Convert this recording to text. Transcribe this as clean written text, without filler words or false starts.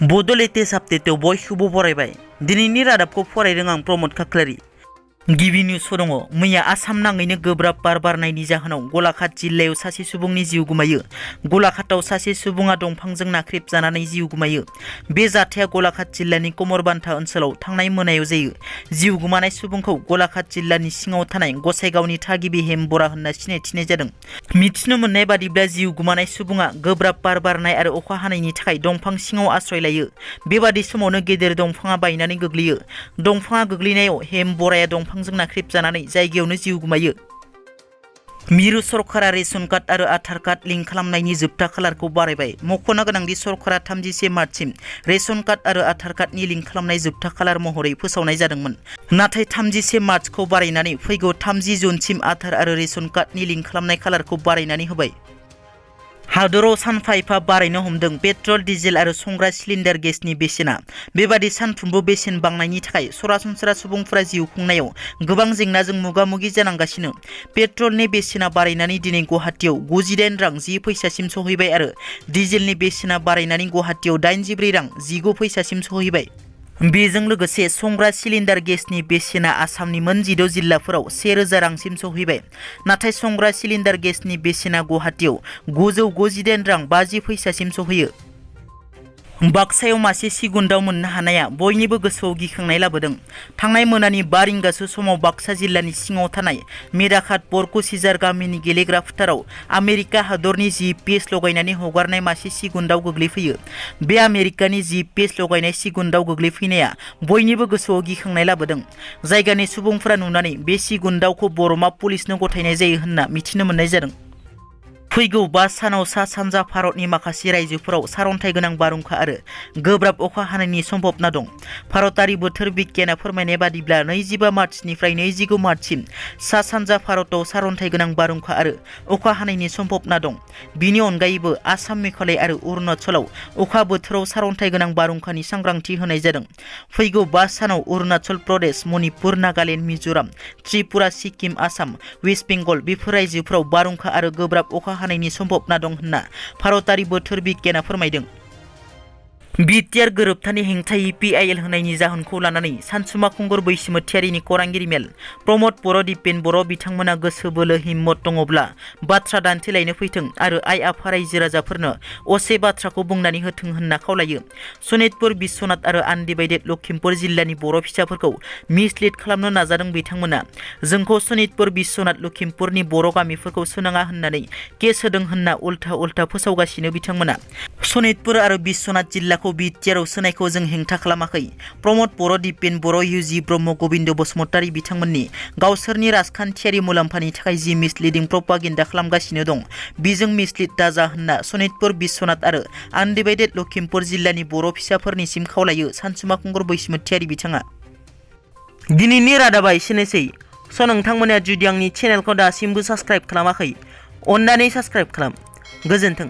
बड' लेटेस्ट आपडेटआव बयखौबो बरायबाय। दिनैनि रादाबखौ फरायदों आं प्रमद खाख्लारि। गिबि निउसआव दङ, मैया आसाम नाङैनो गोब्राब बार बारनायनि जाहोनाव गलाघाट जिल्लायाव सासे सुबुंनि जिउ गोमायो। गलाघाटआव सासे सुबुङा दंफांजों नाख्रेबजानानै जिउ गोमायो। बे जाथाया गलाघाट जिल्लानि कमरबान्था ओनसोलाव थांनाय मोनायाव जायो। जिउ गोमानाय सुबुंखौ गलाघाट जिल्लानि सिङाव थानाय गसाइगावनि थागिबि हेम बरा होनना सिनायथिनाय जादों। मिथिनो मोननाय बादिब्ला जिउ गोमानाय सुबुङा गोब्राब बार बारनाय आरो अखा हानायनि थाखाय दंफां सिङाव आश्रय लायो। बेबादि समावनो गेदेर दंफाङा बायनानै गोग्लैयो। दंफाङा गोग्लैनायाव हेम बराया दंफांजों नाख्रेबजानानै जायगायावनो जिउ गोमायो। मिरु सरकारा रेशन कार्ड आरो आधार कार्ड लिंक खालामनायनि जोबथा खालारखौ बारायबाय। मख'नो गोनांदि सरकारा 31 मार्चसिम रेशन कार्ड आरो आधार कार्डनि लिंक खालामनाय जोबथा खालार महरै फोसावनाय जादोंमोन। नाथाय 31 मार्चखौ बारायनानै फैगौ 30 जुनसिम आधार आरो रेशन कार्डनि लिंक खालामनाय खालारखौ बारायनानै होबाय। हादराव सानफा एफा बारायनो हमदों पेट्रल, डिजेल आरो संग्रा सिलिन्डार गेसनि बेसेना। बेबादि सानफ्रोमबो बेसेन बांनायनि थाखाय सरासनस्रा सुबुंफोरा जिउ खुंनायाव गोबां जेंनाजों मोगा-मोगि जानांगासिनो। पेट्रलनि बेसेना बारायनानै दिनै गुवाहाटीयाव 98 रां 10 फैसासिम सहैबाय आरो डिजेलनि बेसेना बारायनानै गुवाहाटीयाव 84 रां 19 फैसासिम सहैबाय। बेजों लोगोसे संग्रा सिलिन्डार गेसनि बेसेना आसामनि मोन 16 जिल्लाफोराव 1000 रांसिम सहैबाय। नाथाय संग्रा सिलिन्डार गेसनि बेसेना गुवाहाटीयाव 998 रां 50 फैसासिम सहैयो। बाक्सायाव मासे सिगुन दाउ मोननो हानाया बयनिबो गोसोआव गिखांनाय लाबोदों। थांनाय मोनानि 5 रिंगासो समाव बाक्सा जिल्लानि सिङाव थानाय मेराखात बरकुसिजार गामिनि गेलेग्रा फोथाराव आमेरिका हादरनि GPS लगायनानै हगारनाय मासे सिगुन दाउ गोग्लैफैयो। बे आमेरिकानि GPS लगायनाय सिगुन दाउ गोग्लैफैनाया बयनिबो गोसोआव गिखांनाय लाबोदों। जायगानि सुबुंफोरा नुनानै बे सिगुन दाउखौ बरमा पुलिसनो गथायनाय जायो होनना मिथिनो मोननाय जादों। फैगौ 5 सानाव सा-सानजा भारतनि माखासे रायजोफोराव सारअन्थाइ गोनां बारहुंखा आरो गोब्राब अखा हानायनि सम्भावना दं। भारतारि बोथोर बिगियाना फोरमायनाय बादिब्ला 25 मार्चनिफ्राय 29 मार्चसिम सा-सानजा भारताव सारअन्थाइ गोनां बारहुंखा आरो अखा हानायनि सम्भावना दं। बिनि अनगायैबो आसाम, मेघालय आरो अरुणाचलाव अखा बोथोराव सारअन्थाइ गोनां बारहुंखानि सांग्रांथि होनाय जादों। फैगौ 5 सानाव अरुणाचल प्रदेश, मणिपुर, नागालेन्ड, मिज'राम, त्रिपुरा, सिक्किम, आसाम, वेस्ट बेंगल बेफोर रायजोफोराव बारहुंखा आरो गोब्राब अखा हानायनि सम्भावना दं होनना भारतारि बोथोर बिगियाना फोरमायदों। बिटिआर गोरोबथानि हेंथायै PIL होनायनि जाहोनखौ लानानै सानसुमा खुंगुर बैसोमुथियारिनि खौरांगिरि मेल। प्रमद बर', दिपेन बर' बिथांमोना गोसो बोलो हिम्मत दङब्ला बाथ्रा दान्थेलायनो फैथों आरो आइ आफा रायजो राजाफोरनो असे बाथ्राखौ बुंनानै होथों होनना खावलायो। सनितपुर, बिश्वनाथ आरो आनडिभाइडेड लखिमपुर जिल्लानि बर' फिसाफोरखौ मिसलिड खालामनो नाजादों बिथांमोना। जोंखौ सनितपुर, बिश्वनाथ, लखिमपुरनि बर' गामिफोरखौ सोनाङा होननानै केस होदों होनना उल्था फोसावगासिनो बिथांमोना। सनितपुर आरो बिश्वनाथ जिल्लाखौ बिटिआरआव सोनायखौ जों हेंथा खालामाखै। प्रमद बर', दिपेन बर', UG ब्रह्म, गबिन्द बसुमतारी बिथांमोननि गावसोरनि राजखान्थियारि मुलाम्फानि थाखाय जि मिसलिडिं प्रपागेन्डा खालामगासिनो दं बेजों मिसलिड दाजा होनना सनितपुर, बिश्वनाथ आरो आनडिभाइडेड लखिमपुर जिल्लानि बर' फिसाफोरनिसिम खावलायो सानसुमा खुंगुर बैसोमुथियारि बिथाङा। दिनैनि रादाबा एसेनोसै। नोंथांमोना जुदि आंनि चेनेलखौ दासिमबो साबस्क्राइब खालामाखै, अन्नानै साबस्क्राइब खालाम। गोजोन्थों।